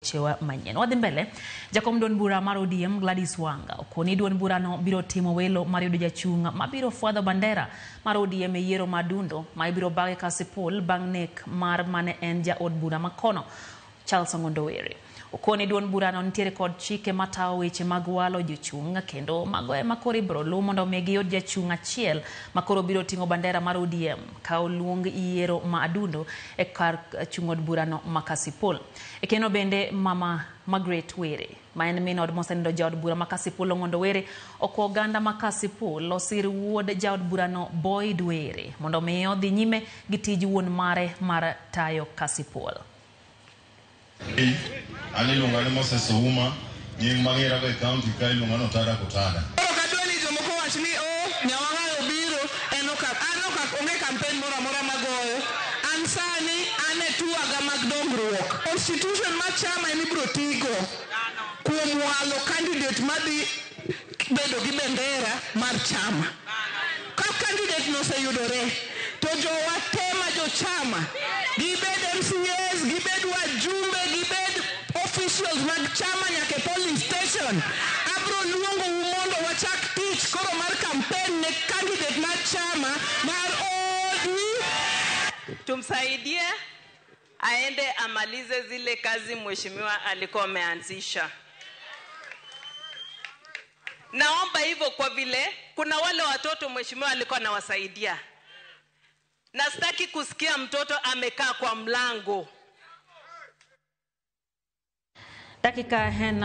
Wechewa manyien. Wadhi mbele, jakom duond bura mar ODM Gladys Wanga okoni duond burano biro timo welo mar yudo jachung' mabiro fwadho bandera mar ODM e yiero ma Dundo ma ibiro bage Kasipul bang' nek mar mane en jaod bura makono Charles Ong'ondo Were. Okoni duond burano nitiere kod chike matayo weche mag walo jochung' kendo mago ema koro ibiro luw mondo mi giyud jachung' achiel makoro biro ting'o bandera mar ODM ka oluong yiero ma Adundo e kar chung' od burano ma Kasipul. E keno bende Mama Margaret Were ma en min od mosenindo jaod bura ma Kasipul Ong'ondo Were okwa oganda ma Kasipul osir wuod jaod burano Boyd Were mondo mi odhi nyime gi tij wuon mare mar tayo Kasipul. An iluonga ni Moses Ouma, nying mang'era go e county ka iluonga ni Otada Kotada. Koro kadwa ni jomoko wach ni o Nyawang'ayo obiro en ok an ok onge campaign moro amora magoyo. An sani an e tuaga mag dongruok. Constitution mar chama ema ibiro tigo kuom walo candidate madhi bedo gi bendera mar chama. Ka candidate no oseyudore to jowa te ma jochama gibed MCAs, gibed wajumbe, gibed officials mag chama nyaka e polling station. Abro luongou mondo wachak tich koro mar campaign ne candidate mar chama mar ODM. Tumsaidie aende amalize zile kazi mheshimiwa alikuwa ameanzisha. Naomba hivyo kwa vile kuna wale watoto mheshimiwa alikuwa anawasaidia, na sitaki kusikia mtoto amekaa kwa mlango. Dakika en